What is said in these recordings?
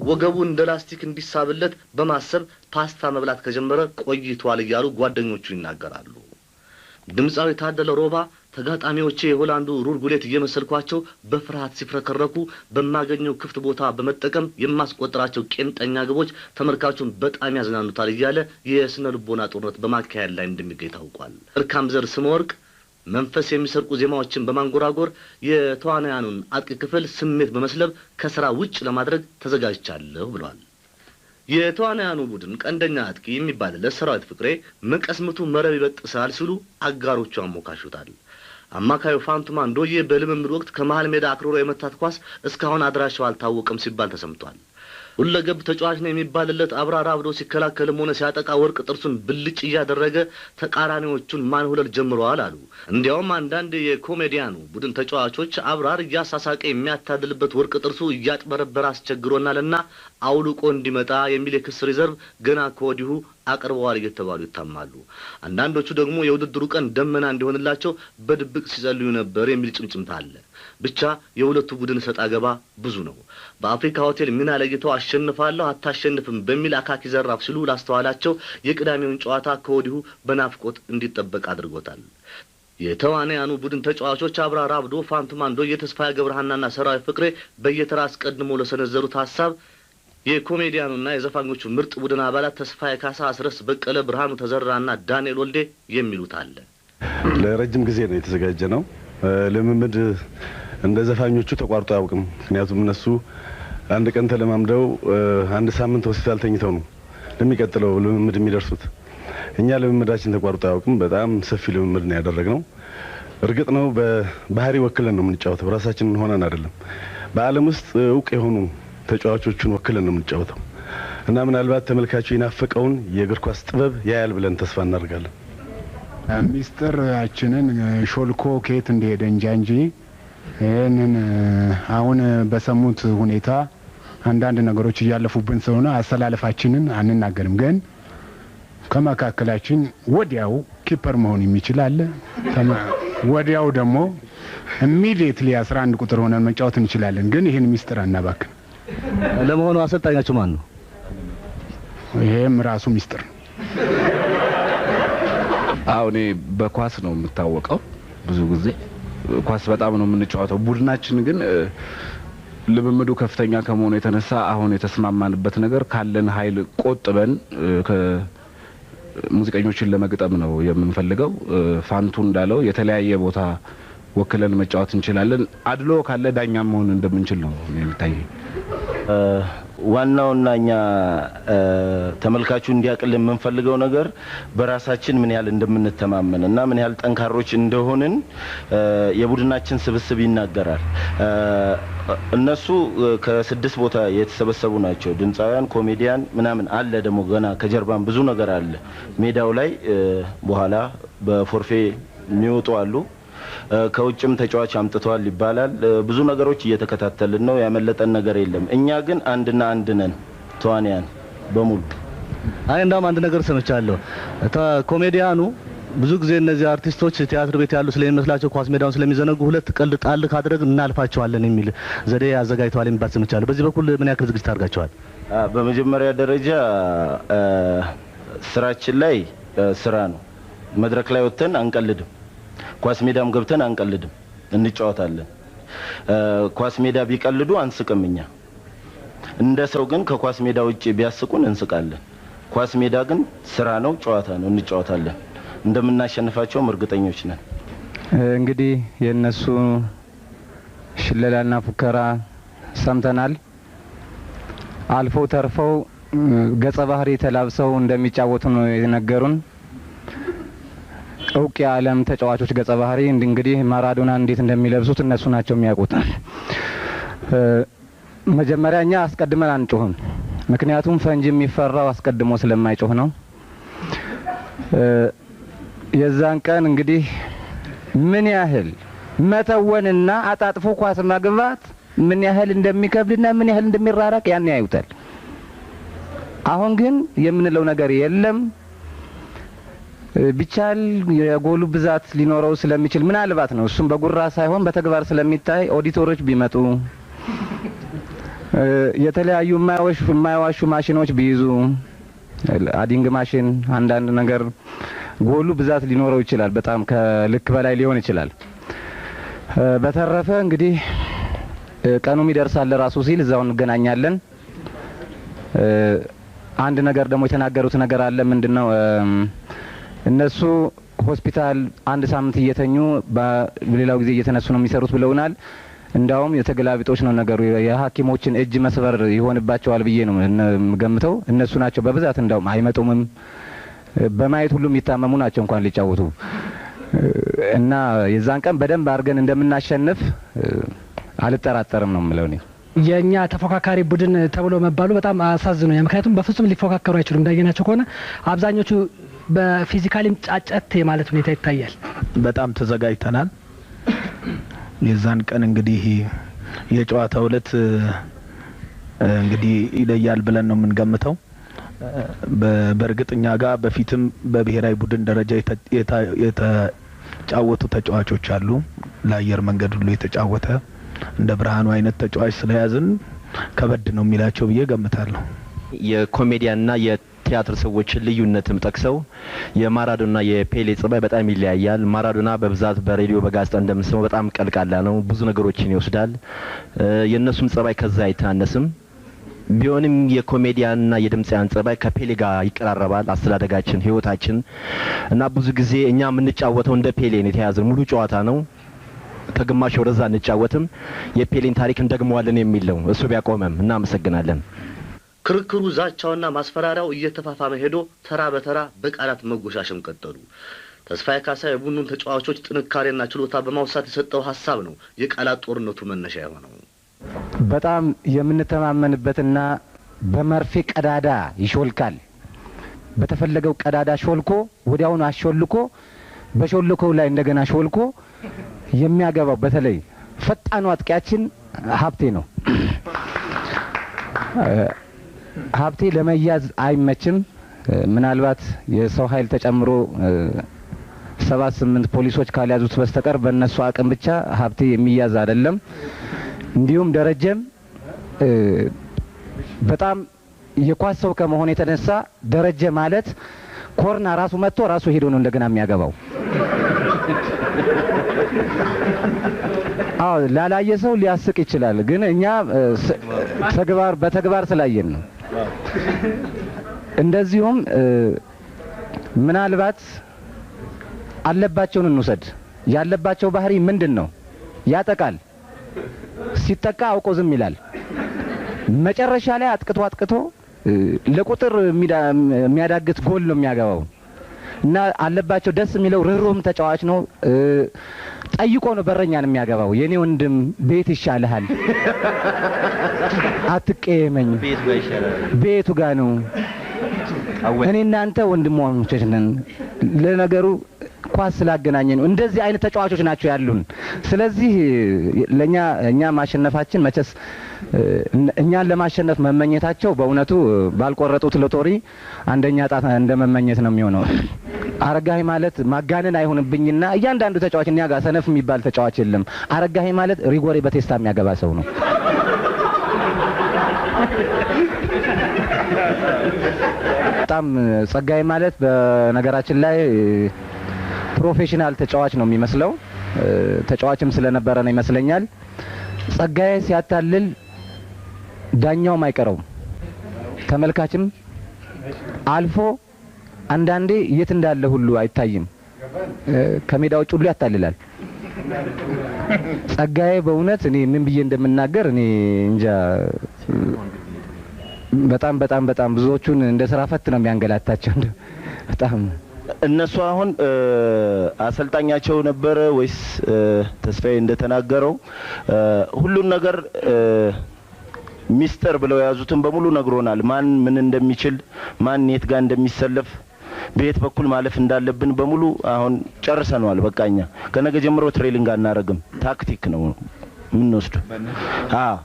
ወገቡ እንደ ላስቲክ እንዲሳብለት በማሰብ ፓስታ መብላት ከጀመረ ቆይቷል እያሉ ጓደኞቹ ይናገራሉ። ድምፃዊ ታደለ ሮባ ተጋጣሚዎቼ የሆላንዱ ሩድ ጉሌት እየመሰልኳቸው በፍርሃት ሲፍረከረኩ በማገኘው ክፍት ቦታ በመጠቀም የማስቆጥራቸው ቄንጠኛ ግቦች ተመልካቹን በጣም ያዝናኑታል እያለ የስነ ልቦና ጦርነት በማካሄድ ላይ እንደሚገኝ ታውቋል። መልካም ዘር ስመወርቅ መንፈስ የሚሰርቁ ዜማዎችን በማንጎራጎር የተዋናያኑን አጥቂ ክፍል ስሜት በመስለብ ከስራ ውጭ ለማድረግ ተዘጋጅቻለሁ ብሏል። የተዋናያኑ ቡድን ቀንደኛ አጥቂ የሚባልለት ሰራዊት ፍቅሬ መቀስ ምቱ መረብ ይበጥሳል ሲሉ አጋሮቹ አሞካሹታል። አማካዩ ፋንቱ ማንዶዬ በልምምድ ወቅት ከመሃል ሜዳ አክርሮ የመታት ኳስ እስካሁን አድራሻው አልታወቀም ሲባል ተሰምቷል። ሁለገብ ተጫዋች ነው የሚባልለት አብራር አብዶ ሲከላከልም ሆነ ሲያጠቃ ወርቅ ጥርሱን ብልጭ እያደረገ ተቃራኒዎቹን ማንሁለል ጀምረዋል አሉ። እንዲያውም አንዳንድ የኮሜዲያኑ ቡድን ተጫዋቾች አብራር እያሳሳቀ የሚያታድልበት ወርቅ ጥርሱ እያጭበረበረ አስቸግሮናልና አውልቆ እንዲመጣ የሚል የክስ reserve ገና ከወዲሁ አቅርበዋል እየተባሉ ይታማሉ። አንዳንዶቹ ደግሞ የውድድሩ ቀን ደመና እንዲሆንላቸው በድብቅ ሲጸልዩ ነበር የሚል ጭምጭምታ አለ። ብቻ የሁለቱ ቡድን ሰጣ ገባ ብዙ ነው። በአፍሪካ ሆቴል ሚና ለይተው አሸንፋለሁ አታሸንፍም በሚል አካኪ ዘራፍ ሲሉ ላስተዋላቸው የቅዳሜውን ጨዋታ ከወዲሁ በናፍቆት እንዲጠበቅ አድርጎታል። የተዋንያኑ ቡድን ተጫዋቾች አብራር አብዶ፣ ፋንቱ ማንዶዬ፣ ተስፋዬ ገብረሃናና ሰራዊት ፍቅሬ በየተራ አስቀድሞ ለሰነዘሩት ሀሳብ የኮሜዲያኑና የዘፋኞቹ ምርጥ ቡድን አባላት ተስፋዬ ካሳ፣ አስረስ በቀለ፣ ብርሃኑ ተዘራና ዳንኤል ወልዴ የሚሉት አለ። ለረጅም ጊዜ ነው የተዘጋጀ ነው። ልምምድ እንደ ዘፋኞቹ ተቋርጦ አያውቅም። ምክንያቱም እነሱ አንድ ቀን ተለማምደው አንድ ሳምንት ሆስፒታል ተኝተው ነው ለሚቀጥለው ልምምድ የሚደርሱት። እኛ ልምምዳችን ተቋርጦ አያውቅም። በጣም ሰፊ ልምምድ ነው ያደረግነው። እርግጥ ነው በባህሪ ወክለን ነው የምንጫወተው፣ ራሳችንን ሆነን አይደለም። በዓለም ውስጥ እውቅ የሆኑ ተጫዋቾቹን ወክለን ነው የምንጫወተው እና ምናልባት ተመልካቹ የናፈቀውን የእግር ኳስ ጥበብ ያያል ብለን ተስፋ እናደርጋለን። ሚስጥራችንን ሾልኮ ከየት እንደሄደ እንጃ እንጂ ይህንን አሁን በሰሙት ሁኔታ አንዳንድ ነገሮች እያለፉብን ስለሆነ አሰላለፋችንን አንናገርም። ግን ከመካከላችን ወዲያው keeper መሆን የሚችል አለ። ወዲያው ደግሞ immediately 11 ቁጥር ሆነን መጫወት እንችላለን። ግን ይህን ሚስጥር አናባክን። ለመሆኑ አሰልጣኛችሁ ማን ነው? ይሄም ራሱ ሚስጥር ነው። አዎ፣ እኔ በኳስ ነው የምታወቀው። ብዙ ጊዜ ኳስ በጣም ነው የምንጫወተው። ቡድናችን ግን ልምምዱ ከፍተኛ ከመሆኑ የተነሳ አሁን የተስማማንበት ነገር ካለን ኃይል ቆጥበን ሙዚቀኞችን ለመግጠም ነው የምንፈልገው። ፋንቱ እንዳለው የተለያየ ቦታ ወክለን መጫወት እንችላለን። አድሎ ካለ ዳኛ መሆን እንደምንችል ነው የሚታየኝ። ዋናውና እኛ ተመልካቹ እንዲያቅልን የምንፈልገው ነገር በራሳችን ምን ያህል እንደምንተማመን እና ምን ያህል ጠንካሮች እንደሆንን የቡድናችን ስብስብ ይናገራል። እነሱ ከስድስት ቦታ የተሰበሰቡ ናቸው። ድምፃውያን፣ ኮሜዲያን ምናምን አለ። ደግሞ ገና ከጀርባም ብዙ ነገር አለ። ሜዳው ላይ በኋላ በፎርፌ የሚወጡ አሉ። ከውጭም ተጫዋች አምጥተዋል ይባላል። ብዙ ነገሮች እየተከታተልን ነው። ያመለጠን ነገር የለም። እኛ ግን አንድና አንድ ነን፣ ተዋንያን በሙሉ። አይ፣ እንዳውም አንድ ነገር ሰምቻለሁ። ኮሜዲያኑ ብዙ ጊዜ እነዚህ አርቲስቶች ቲያትር ቤት ያሉ ስለሚመስላቸው ኳስ ሜዳውን ስለሚዘነጉ ሁለት ቀልድ ጣል ካደረግን እናልፋቸዋለን የሚል ዘዴ አዘጋጅተዋል የሚባል ሰምቻለሁ። በዚህ በኩል ምን ያክል ዝግጅት አድርጋቸዋል? በመጀመሪያ ደረጃ ስራችን ላይ ስራ ነው። መድረክ ላይ ወጥተን አንቀልድም። ኳስ ሜዳም ገብተን አንቀልድም፣ እንጫወታለን። ኳስ ሜዳ ቢቀልዱ አንስቅም እኛ። እንደ ሰው ግን ከኳስ ሜዳ ውጭ ቢያስቁን እንስቃለን። ኳስ ሜዳ ግን ስራ ነው፣ ጨዋታ ነው፣ እንጫወታለን። እንደምናሸንፋቸውም እርግጠኞች ነን። እንግዲህ የእነሱ ሽለላና ፉከራ ሰምተናል። አልፈው ተርፈው ገጸ ባህሪ ተላብሰው እንደሚጫወቱ ነው የነገሩን። እውቅ የዓለም ተጫዋቾች ገጸ ባህሪ እንግዲህ ማራዶና እንዴት እንደሚለብሱት እነሱ ናቸው የሚያውቁት። መጀመሪያ እኛ አስቀድመን አንጮህም። ምክንያቱም ፈንጂ የሚፈራው አስቀድሞ ስለማይጮህ ነው። የዛን ቀን እንግዲህ ምን ያህል መተወንና አጣጥፎ ኳስ ማግባት ምን ያህል እንደሚከብድና ምን ያህል እንደሚራራቅ ያን ያዩታል። አሁን ግን የምንለው ነገር የለም። ቢቻል የጎሉ ብዛት ሊኖረው ስለሚችል ምናልባት ነው፣ እሱም በጉራ ሳይሆን በተግባር ስለሚታይ ኦዲተሮች ቢመጡ የተለያዩ የማይዋሹ ማሽኖች ቢይዙ፣ adding machine፣ አንዳንድ ነገር፣ ጎሉ ብዛት ሊኖረው ይችላል። በጣም ከልክ በላይ ሊሆን ይችላል። በተረፈ እንግዲህ ቀኑም ይደርሳል ራሱ ሲል እዛው እንገናኛለን። አንድ ነገር ደግሞ የተናገሩት ነገር አለ። ምንድነው? እነሱ ሆስፒታል አንድ ሳምንት እየተኙ በሌላው ጊዜ እየተነሱ ነው የሚሰሩት ብለውናል። እንዳውም የተገላቢጦሽ ነው ነገሩ። የሐኪሞችን እጅ መስበር ይሆንባቸዋል ብዬ ነው የምገምተው። እነሱ ናቸው በብዛት እንዳውም አይመጡምም። በማየት ሁሉ የሚታመሙ ናቸው እንኳን ሊጫወቱ። እና የዛን ቀን በደንብ አድርገን እንደምናሸንፍ አልጠራጠርም ነው የምለው እኔ። የኛ ተፎካካሪ ቡድን ተብሎ መባሉ በጣም አሳዝኖኛል። ምክንያቱም በፍጹም ሊፎካከሩ አይችሉም። እንዳየናቸው ከሆነ አብዛኞቹ በ physically ም ጫጨት የማለት ሁኔታ ይታያል። በጣም ተዘጋጅተናል። የዛን ቀን እንግዲህ የጨዋታው ዕለት እንግዲህ ይለያል ብለን ነው የምንገምተው። በእርግጥ እኛ ጋር በፊትም በብሔራዊ ቡድን ደረጃ የተጫወቱ ተጫዋቾች አሉ። ለአየር መንገድ ሁሉ የተጫወተ እንደ ብርሃኑ አይነት ተጫዋች ስለያዝን ከበድ ነው የሚላቸው ብዬ ገምታለሁ። የኮሜዲያንና የቲያትር ሰዎችን ልዩነትም ጠቅሰው የማራዶና የፔሌ ጸባይ በጣም ይለያያል። ማራዶና በብዛት በሬዲዮ በጋዜጣ እንደምንሰማው በጣም ቀልቃላ ነው፣ ብዙ ነገሮችን ይወስዳል። የእነሱም ጸባይ ከዛ አይተናነስም። ቢሆንም የኮሜዲያንና የድምጻውያን ጸባይ ከፔሌ ጋር ይቀራረባል። አስተዳደጋችን፣ ህይወታችን እና ብዙ ጊዜ እኛ የምንጫወተው እንደ ፔሌ ነው። የተያዘን ሙሉ ጨዋታ ነው። ከግማሽ ወደዛ እንጫወትም። የፔሌን ታሪክ እንደግመዋለን የሚል ነው። እሱ ቢያቆመም እናመሰግናለን። ክርክሩ፣ ዛቻውና ማስፈራሪያው እየተፋፋመ ሄዶ ተራ በተራ በቃላት መጎሻሸም ቀጠሉ። ተስፋዬ ካሳ የቡድኑን ተጫዋቾች ጥንካሬና ችሎታ በማውሳት የሰጠው ሀሳብ ነው የቃላት ጦርነቱ መነሻ የሆነው። በጣም የምንተማመንበትና በመርፌ ቀዳዳ ይሾልካል። በተፈለገው ቀዳዳ ሾልኮ ወዲያውኑ አሾልኮ በሾልኮው ላይ እንደገና ሾልኮ የሚያገባው በተለይ ፈጣኑ አጥቂያችን ሀብቴ ነው። ሀብቴ ለመያዝ አይመችም። ምናልባት የሰው ኃይል ተጨምሮ 7 8 ፖሊሶች ካልያዙት በስተቀር በእነሱ አቅም ብቻ ሀብቴ የሚያዝ አይደለም። እንዲሁም ደረጀም በጣም የኳስ ሰው ከመሆን የተነሳ ደረጀ ማለት ኮርና ራሱ መጥቶ ራሱ ሄዶ ነው እንደገና የሚያገባው። አዎ፣ ላላየ ሰው ሊያስቅ ይችላል፣ ግን እኛ ተግባር በተግባር ስላየን ነው። እንደዚሁም ምናልባት አለባቸውን እንውሰድ። ያለባቸው ባህሪ ምንድን ነው? ያጠቃል። ሲጠቃ አውቆ ዝም ይላል። መጨረሻ ላይ አጥቅቶ አጥቅቶ ለቁጥር የሚያዳግት ጎል ነው የሚያገባው። እና አለባቸው ደስ የሚለው ርህሩህም ተጫዋች ነው። ጠይቆ ነው በረኛን የሚያገባው። የኔ ወንድም ቤት ይሻልሃል፣ አትቀየመኝ፣ ቤቱ ጋ ነው፣ እኔ እናንተ ወንድማማቾች ነን። ለነገሩ ኳስ ስላገናኘ ነው። እንደዚህ አይነት ተጫዋቾች ናቸው ያሉን። ስለዚህ ለኛ እኛ ማሸነፋችን መቸስ እኛን ለማሸነፍ መመኘታቸው በእውነቱ ባልቆረጡት ሎተሪ አንደኛ ጣት እንደመመኘት ነው የሚሆነው። አረጋኸኝ ማለት ማጋነን አይሆንብኝና እያንዳንዱ ተጫዋች፣ እኛ ጋር ሰነፍ የሚባል ተጫዋች የለም። አረጋኸኝ ማለት ሪጎሬ በቴስታ የሚያገባ ሰው ነው። በጣም ጸጋዬ ማለት በነገራችን ላይ professional ተጫዋች ነው የሚመስለው። ተጫዋችም ስለነበረ ነው ይመስለኛል። ጸጋዬ ሲያታልል ዳኛውም አይቀረውም፣ ተመልካችም አልፎ አንዳንዴ የት እንዳለ ሁሉ አይታይም። ከሜዳ ውጭ ሁሉ ያታልላል። ጸጋዬ በእውነት እኔ ምን ብዬ እንደምናገር እኔ እንጃ። በጣም በጣም በጣም ብዙዎቹን እንደ ስራ ፈት ነው የሚያንገላታቸው። በጣም እነሱ አሁን አሰልጣኛቸው ነበረ ወይስ ተስፋዬ እንደተናገረው ሁሉን ነገር ሚስጥር ብለው የያዙትን በሙሉ ነግሮናል። ማን ምን እንደሚችል፣ ማን የት ጋር እንደሚሰለፍ፣ በየት በኩል ማለፍ እንዳለብን በሙሉ አሁን ጨርሰነዋል። በቃ እኛ ከነገ ጀምሮ training አናረግም። ታክቲክ ነው የምንወስደው። አዎ፣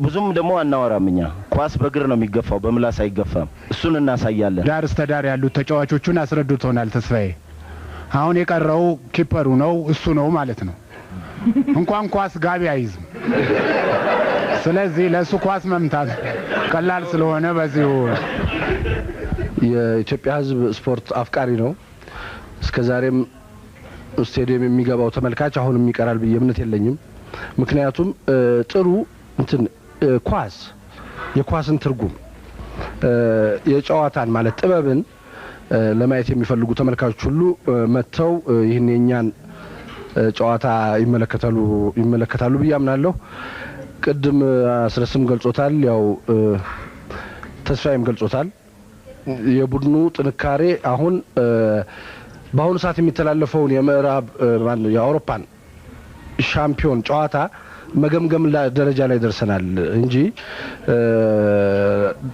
ብዙም ደግሞ አናወራም። እኛ ኳስ በእግር ነው የሚገፋው፣ በምላስ አይገፋም። እሱን እናሳያለን። ዳር እስከ ዳር ያሉት ተጫዋቾቹን አስረድቶናል ተስፋዬ። አሁን የቀረው keeper ኡ ነው፣ እሱ ነው ማለት ነው። እንኳን ኳስ ጋቢ አይዝም። ስለዚህ ለእሱ ኳስ መምታት ቀላል ስለሆነ በዚሁ የኢትዮጵያ ሕዝብ ስፖርት አፍቃሪ ነው። እስከ ዛሬም ስቴዲየም የሚገባው ተመልካች አሁንም ይቀራል ብዬ እምነት የለኝም። ምክንያቱም ጥሩ እንትን ኳስ የኳስን ትርጉም፣ የጨዋታን ማለት ጥበብን ለማየት የሚፈልጉ ተመልካቾች ሁሉ መጥተው ይህን የእኛን ጨዋታ ይመለከታሉ ብዬ አምናለሁ። ቅድም አስረስም ገልጾታል፣ ያው ተስፋዬም ገልጾታል። የቡድኑ ጥንካሬ አሁን በአሁኑ ሰዓት የሚተላለፈውን የምዕራብ ማነው የአውሮፓን ሻምፒዮን ጨዋታ መገምገም ደረጃ ላይ ደርሰናል እንጂ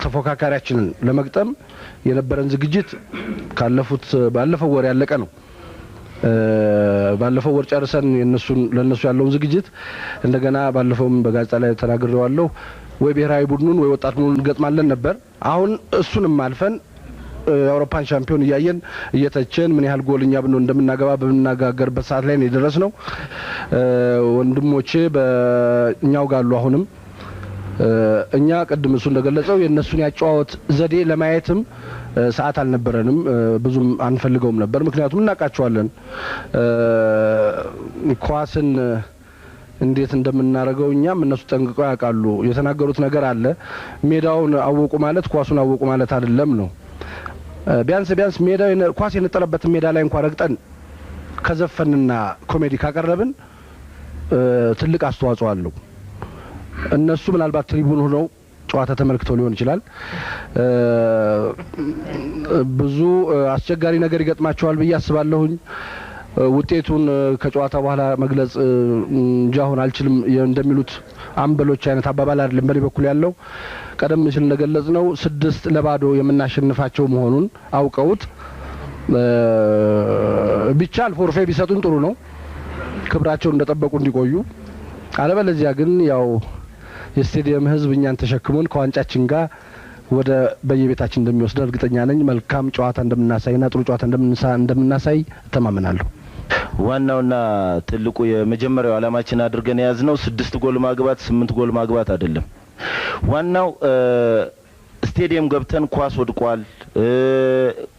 ተፎካካሪያችንን ለመግጠም የነበረን ዝግጅት ካለፉት ባለፈው ወር ያለቀ ነው። ባለፈው ወር ጨርሰን የነሱን ለነሱ ያለውን ዝግጅት እንደገና ባለፈውም በጋዜጣ ላይ ተናግሬዋለሁ። ወይ ብሔራዊ ቡድኑን ወይ ወጣት ቡድኑን እንገጥማለን ነበር። አሁን እሱንም አልፈን የአውሮፓን ሻምፒዮን እያየን እየተቸን ምን ያህል ጎል እኛ ብንሆን እንደምናገባ በምናጋገርበት ሰዓት ላይ ነው የደረስነው። ወንድሞቼ በእኛው ጋር አሉ። አሁንም እኛ ቅድም እሱ እንደገለጸው የእነሱን ያጨዋወት ዘዴ ለማየትም ሰዓት አልነበረንም። ብዙም አንፈልገውም ነበር። ምክንያቱም እናውቃቸዋለን፣ ኳስን እንዴት እንደምናደርገው እኛም እነሱ ጠንቅቀው ያውቃሉ። የተናገሩት ነገር አለ። ሜዳውን አወቁ ማለት ኳሱን አወቁ ማለት አይደለም ነው። ቢያንስ ቢያንስ ሜዳው ኳስ የነጠለበትን ሜዳ ላይ እንኳን ረግጠን ከዘፈንና ኮሜዲ ካቀረብን ትልቅ አስተዋጽኦ አለው። እነሱ ምናልባት ትሪቡን ሆነው ጨዋታ ተመልክተው ሊሆን ይችላል። ብዙ አስቸጋሪ ነገር ይገጥማቸዋል ብዬ አስባለሁኝ። ውጤቱን ከጨዋታ በኋላ መግለጽ እንጂ አሁን አልችልም እንደሚሉት አምበሎች አይነት አባባል አይደለም። በኔ በኩል ያለው ቀደም ሲል እንደገለጽ ነው 6-0 የምናሸንፋቸው መሆኑን አውቀውት ቢቻል ፎርፌ ቢሰጡን ጥሩ ነው፣ ክብራቸውን እንደጠበቁ እንዲቆዩ። አለበለዚያ ግን ያው የስቴዲየም ሕዝብ እኛን ተሸክሞን ከዋንጫችን ጋር ወደ በየቤታችን እንደሚወስደን እርግጠኛ ነኝ። መልካም ጨዋታ እንደምናሳይና ጥሩ ጨዋታ እንደምናሳይ እተማመናለሁ። ዋናውና ትልቁ የመጀመሪያው ዓላማችን አድርገን የያዝነው 6 ጎል ማግባት 8 ጎል ማግባት አይደለም። ዋናው ስቴዲየም ገብተን ኳስ ወድቋል፣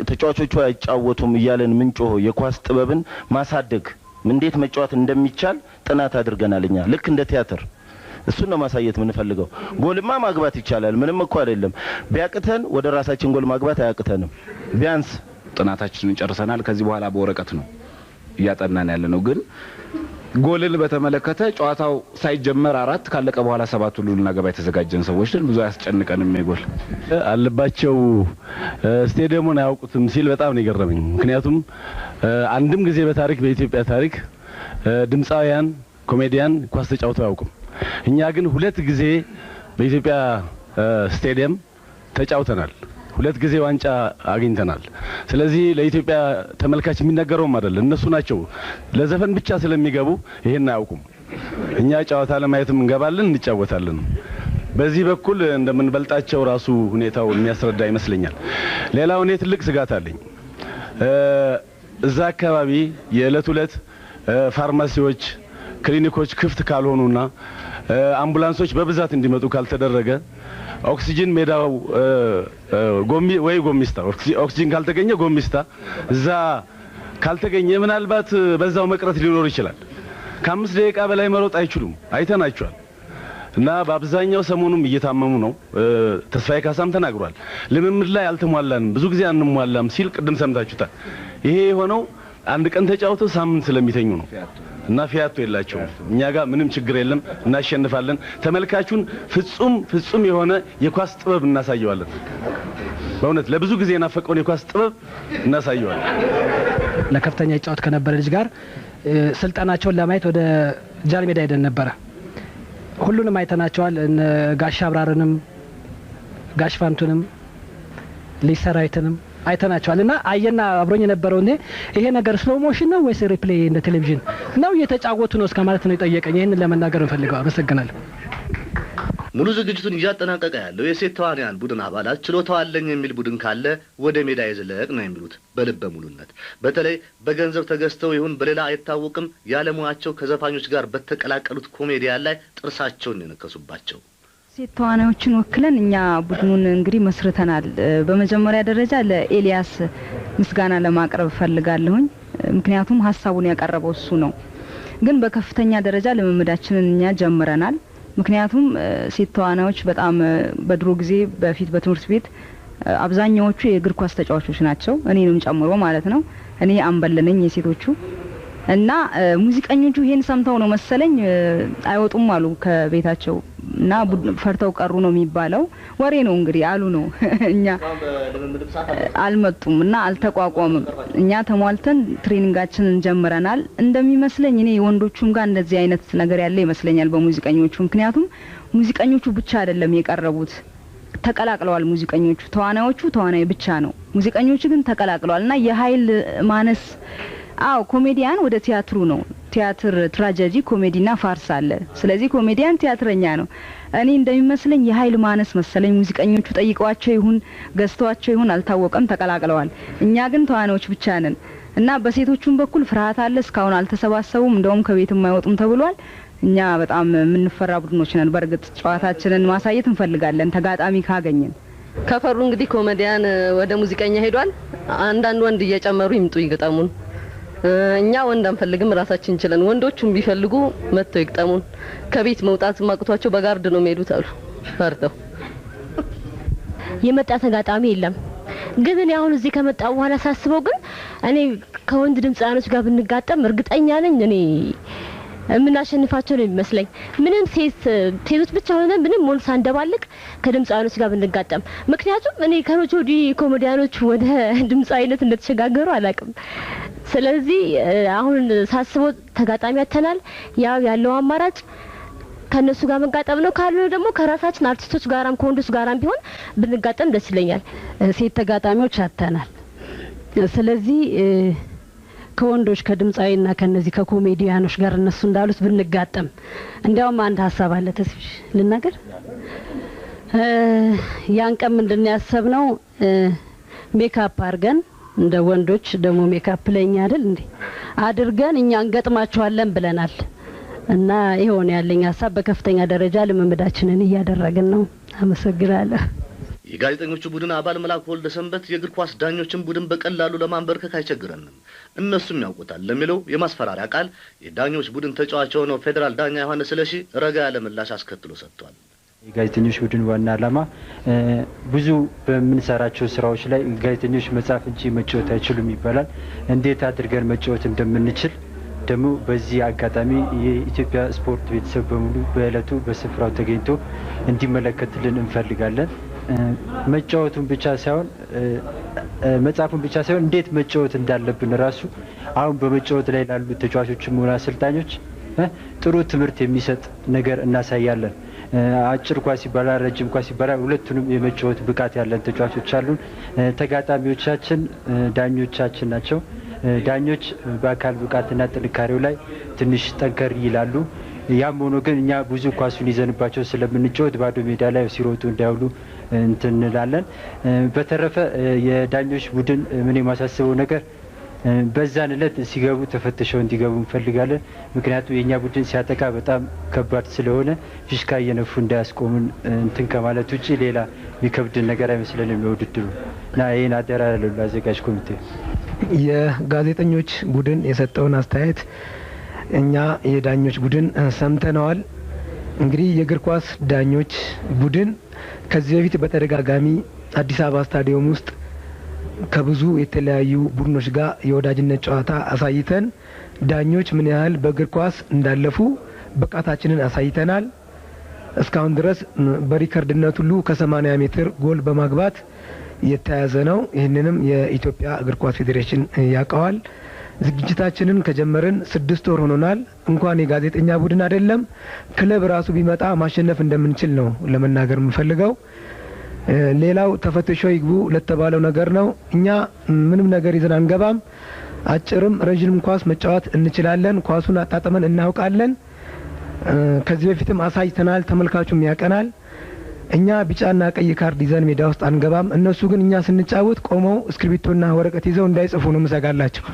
ተጫዋቾቹ አይጫወቱም እያለን ምንጮሆ የኳስ ጥበብን ማሳደግ እንዴት መጫወት እንደሚቻል ጥናት አድርገናል። እኛ ልክ እንደ ቲያትር እሱን ነው ማሳየት የምንፈልገው። ጎልማ ማግባት ይቻላል፣ ምንም እኮ አይደለም። ቢያቅተን ወደ ራሳችን ጎል ማግባት አያቅተንም። ቢያንስ ጥናታችንን ጨርሰናል። ከዚህ በኋላ በወረቀት ነው እያጠናን ያለ ነው። ግን ጎልን በተመለከተ ጨዋታው ሳይጀመር 4 ካለቀ በኋላ 7 ሁሉ ልናገባ የተዘጋጀን ሰዎች ነን። ብዙ አያስጨንቀንም። የጎል አለባቸው ስቴዲየሙን አያውቁትም ሲል በጣም ነው የገረመኝ። ምክንያቱም አንድም ጊዜ በታሪክ በኢትዮጵያ ታሪክ ድምፃውያን ኮሜዲያን ኳስ ተጫውተው አያውቁም። እኛ ግን 2 ጊዜ በኢትዮጵያ ስቴዲየም ተጫውተናል። 2 ጊዜ ዋንጫ አግኝተናል። ስለዚህ ለኢትዮጵያ ተመልካች የሚነገረውም አይደለም፣ እነሱ ናቸው ለዘፈን ብቻ ስለሚገቡ ይሄን አያውቁም። እኛ ጨዋታ ለማየትም እንገባለን፣ እንጫወታለን። በዚህ በኩል እንደምንበልጣቸው ራሱ ሁኔታው የሚያስረዳ ይመስለኛል። ሌላው እኔ ትልቅ ስጋት አለኝ። እዛ አካባቢ የዕለት ዕለት ፋርማሲዎች፣ ክሊኒኮች ክፍት ካልሆኑና አምቡላንሶች በብዛት እንዲመጡ ካልተደረገ ኦክሲጅን ሜዳው ጎሚ ወይ ጎሚስታ ኦክሲጅን ካልተገኘ ጎሚስታ እዛ ካልተገኘ ምናልባት በዛው መቅረት ሊኖር ይችላል። ከ5 ደቂቃ በላይ መሮጥ አይችሉም፣ አይተናቸዋል። እና በአብዛኛው ሰሞኑም እየታመሙ ነው። ተስፋዬ ካሳም ተናግሯል። ልምምድ ላይ አልተሟላንም፣ ብዙ ጊዜ አንሟላም ሲል ቅድም ሰምታችሁታል። ይሄ የሆነው አንድ ቀን ተጫውተው ሳምንት ስለሚተኙ ነው። እና ፊያቶ የላቸውም። እኛ ጋር ምንም ችግር የለም፣ እናሸንፋለን። ተመልካቹን ፍጹም ፍጹም የሆነ የኳስ ጥበብ እናሳየዋለን። በእውነት ለብዙ ጊዜ የናፈቀውን የኳስ ጥበብ እናሳየዋለን። ለከፍተኛ ይጫወት ከነበረ ልጅ ጋር ስልጠናቸውን ለማየት ወደ ጃልሜዳ ሄደን ነበረ። ሁሉንም አይተናቸዋል። እነ ጋሽ አብራርንም ጋሽ ፋንቱንም ልጅ ሰራዊትንም አይተናቸዋል። እና አየና አብሮኝ የነበረው እኔ ይሄ ነገር slow motion ነው ወይስ replay እንደ ቴሌቪዥን ነው እየተጫወቱ ነው እስከ ማለት ነው የጠየቀኝ። ይሄንን ለመናገር እንፈልገው። አመሰግናለሁ። ሙሉ ዝግጅቱን እያጠናቀቀ ያለው የሴት ተዋንያን ቡድን አባላት ችሎታው አለኝ የሚል ቡድን ካለ ወደ ሜዳ ይዝለቅ ነው የሚሉት በልበ ሙሉነት። በተለይ በገንዘብ ተገዝተው ይሁን በሌላ አይታወቅም ያለሙያቸው ከዘፋኞች ጋር በተቀላቀሉት ኮሜዲያን ላይ ጥርሳቸውን የነከሱባቸው። ሴት ተዋናዮችን ወክለን እኛ ቡድኑን እንግዲህ መስርተናል። በመጀመሪያ ደረጃ ለኤልያስ ምስጋና ለማቅረብ እፈልጋለሁኝ። ምክንያቱም ሀሳቡን ያቀረበው እሱ ነው። ግን በከፍተኛ ደረጃ ልምምዳችንን እኛ ጀምረናል። ምክንያቱም ሴት ተዋናዮች በጣም በድሮ ጊዜ በፊት በትምህርት ቤት አብዛኛዎቹ የእግር ኳስ ተጫዋቾች ናቸው፣ እኔንም ጨምሮ ማለት ነው። እኔ አምበል ነኝ የሴቶቹ እና ሙዚቀኞቹ ይሄን ሰምተው ነው መሰለኝ አይወጡም አሉ ከቤታቸው እና ፈርተው ቀሩ ነው የሚባለው። ወሬ ነው እንግዲህ አሉ ነው። እኛ አልመጡም እና አልተቋቋምም። እኛ ተሟልተን training ኣችንን ጀምረናል። እንደሚመስለኝ እኔ ወንዶቹም ጋር እንደዚህ አይነት ነገር ያለ ይመስለኛል በሙዚቀኞቹ። ምክንያቱም ሙዚቀኞቹ ብቻ አይደለም የቀረቡት፣ ተቀላቅለዋል። ሙዚቀኞቹ ተዋናዮቹ ተዋናይ ብቻ ነው፣ ሙዚቀኞቹ ግን ተቀላቅለዋል እና የኃይል ማነስ። አዎ፣ ኮሜዲያን ወደ ቲያትሩ ነው። ቲያትር ትራጀዲ፣ ኮሜዲና farce አለ። ስለዚህ ኮሜዲያን ቲያትረኛ ነው። እኔ እንደሚመስለኝ የኃይል ማነስ መሰለኝ። ሙዚቀኞቹ ጠይቀዋቸው ይሁን ገዝተዋቸው ይሁን አልታወቀም፣ ተቀላቅለዋል። እኛ ግን ተዋናዮች ብቻ ነን እና በሴቶቹም በኩል ፍርሃት አለ። እስካሁን አልተሰባሰቡም። እንደውም ከቤትም አይወጡም ተብሏል። እኛ በጣም የምንፈራ ቡድኖች ነን። በእርግጥ ጨዋታችንን ማሳየት እንፈልጋለን ተጋጣሚ ካገኘን። ከፈሩ እንግዲህ ኮሜዲያን ወደ ሙዚቀኛ ሄዷል። አንዳንድ ወንድ እየጨመሩ ይምጡ ይግጠሙን። እኛ ወንድ አንፈልግም፣ ራሳችን እንችለን። ወንዶቹም ቢፈልጉ መጥተው ይግጠሙን። ከቤት መውጣት ማቅቷቸው በ guard ነው የሚሄዱት አሉ ፈርተው። የመጣ ተጋጣሚ የለም። ግን እኔ አሁን እዚህ ከመጣ በኋላ ሳስበው ግን እኔ ከወንድ ድምፃውያኖች ጋር ብንጋጠም እርግጠኛ ነኝ እኔ የምናሸንፋቸው ነው የሚመስለኝ። ምንም ሴቶች ብቻ ሆነን ምንም ወንድ ሳንደባልቅ ከድምፃውያኖች ጋር ብንጋጠም፣ ምክንያቱም እኔ ከመቼ ወዲህ ኮሜዲያኖች ወደ ድምፃዊነት እንደተሸጋገሩ አላውቅም። ስለዚህ አሁን ሳስበው ተጋጣሚ ያተናል። ያው ያለው አማራጭ ከነሱ ጋር መጋጠም ነው። ካልሆነ ደግሞ ከራሳችን አርቲስቶች ጋራም ከወንዶች ጋራም ቢሆን ብንጋጠም ደስ ይለኛል። ሴት ተጋጣሚዎች አተናል። ስለዚህ ከወንዶች ከድምፃዊና ከነዚህ ከኮሜዲያኖች ጋር እነሱ እንዳሉት ብንጋጠም፣ እንዲያውም አንድ ሀሳብ አለ፣ ተስፍሽ ልናገር። ያን ቀን ምንድን ነው ያሰብነው? ሜካፕ አድርገን እንደ ወንዶች ደግሞ ሜካፕ ለኛ አይደል እንዴ አድርገን እኛ እንገጥማቸዋለን ብለናል። እና ይኸው ነው ያለኝ ሀሳብ። በከፍተኛ ደረጃ ልምምዳችንን እያደረግን ነው። አመሰግናለሁ። የጋዜጠኞቹ ቡድን አባል መላኩ ወልደ ሰንበት የእግር ኳስ ዳኞችን ቡድን በቀላሉ ለማንበርከክ አይቸግረንም፣ እነሱም ያውቁታል ለሚለው የማስፈራሪያ ቃል የዳኞች ቡድን ተጫዋች የሆነው ፌዴራል ዳኛ ዮሐንስ ስለሺ ረጋ ያለ ምላሽ አስከትሎ ሰጥቷል። የጋዜጠኞች ቡድን ዋና ዓላማ ብዙ በምንሰራቸው ስራዎች ላይ ጋዜጠኞች መጻፍ እንጂ መጫወት አይችሉም ይባላል። እንዴት አድርገን መጫወት እንደምንችል ደግሞ በዚህ አጋጣሚ የኢትዮጵያ ስፖርት ቤተሰብ በሙሉ በእለቱ በስፍራው ተገኝቶ እንዲመለከትልን እንፈልጋለን። መጫወቱን ብቻ ሳይሆን፣ መጻፉን ብቻ ሳይሆን እንዴት መጫወት እንዳለብን ራሱ አሁን በመጫወት ላይ ላሉ ተጫዋቾችም ሆነ አሰልጣኞች ጥሩ ትምህርት የሚሰጥ ነገር እናሳያለን። አጭር ኳስ ይባላል፣ ረጅም ኳስ ይባላል። ሁለቱንም የመጫወት ብቃት ያለን ተጫዋቾች አሉን። ተጋጣሚዎቻችን ዳኞቻችን ናቸው። ዳኞች በአካል ብቃትና ጥንካሬው ላይ ትንሽ ጠንከር ይላሉ። ያም ሆኖ ግን እኛ ብዙ ኳሱን ይዘንባቸው ስለምንጫወት ባዶ ሜዳ ላይ ሲሮጡ እንዳይውሉ እንትን እንላለን። በተረፈ የዳኞች ቡድን ምን የማሳስበው ነገር በዛን እለት ሲገቡ ተፈትሸው እንዲገቡ እንፈልጋለን። ምክንያቱም የእኛ ቡድን ሲያጠቃ በጣም ከባድ ስለሆነ ፊሽካ እየነፉ እንዳያስቆሙን እንትን ከማለት ውጭ ሌላ የሚከብድን ነገር አይመስለንም የውድድሩ እና ይህን አደራ ያለው ለአዘጋጅ ኮሚቴ። የጋዜጠኞች ቡድን የሰጠውን አስተያየት እኛ የዳኞች ቡድን ሰምተነዋል። እንግዲህ የእግር ኳስ ዳኞች ቡድን ከዚህ በፊት በተደጋጋሚ አዲስ አበባ ስታዲየም ውስጥ ከብዙ የተለያዩ ቡድኖች ጋር የወዳጅነት ጨዋታ አሳይተን ዳኞች ምን ያህል በእግር ኳስ እንዳለፉ ብቃታችንን አሳይተናል። እስካሁን ድረስ በሪከርድነት ሁሉ ከ80 ሜትር ጎል በማግባት የተያዘ ነው። ይህንንም የኢትዮጵያ እግር ኳስ ፌዴሬሽን ያውቀዋል። ዝግጅታችንን ከጀመርን 6 ወር ሆኖናል። እንኳን የጋዜጠኛ ቡድን አይደለም ክለብ ራሱ ቢመጣ ማሸነፍ እንደምንችል ነው ለመናገር የምፈልገው። ሌላው ተፈትሾ ይግቡ ለተባለው ነገር ነው። እኛ ምንም ነገር ይዘን አንገባም። አጭርም ረዥም ኳስ መጫወት እንችላለን። ኳሱን አጣጥመን እናውቃለን። ከዚህ በፊትም አሳይተናል። ተመልካቹም ያቀናል። እኛ ቢጫና ቀይ ካርድ ይዘን ሜዳ ውስጥ አንገባም። እነሱ ግን እኛ ስንጫወት ቆመው እስክሪብቶና ወረቀት ይዘው እንዳይጽፉ ነው ምሰጋላቸው።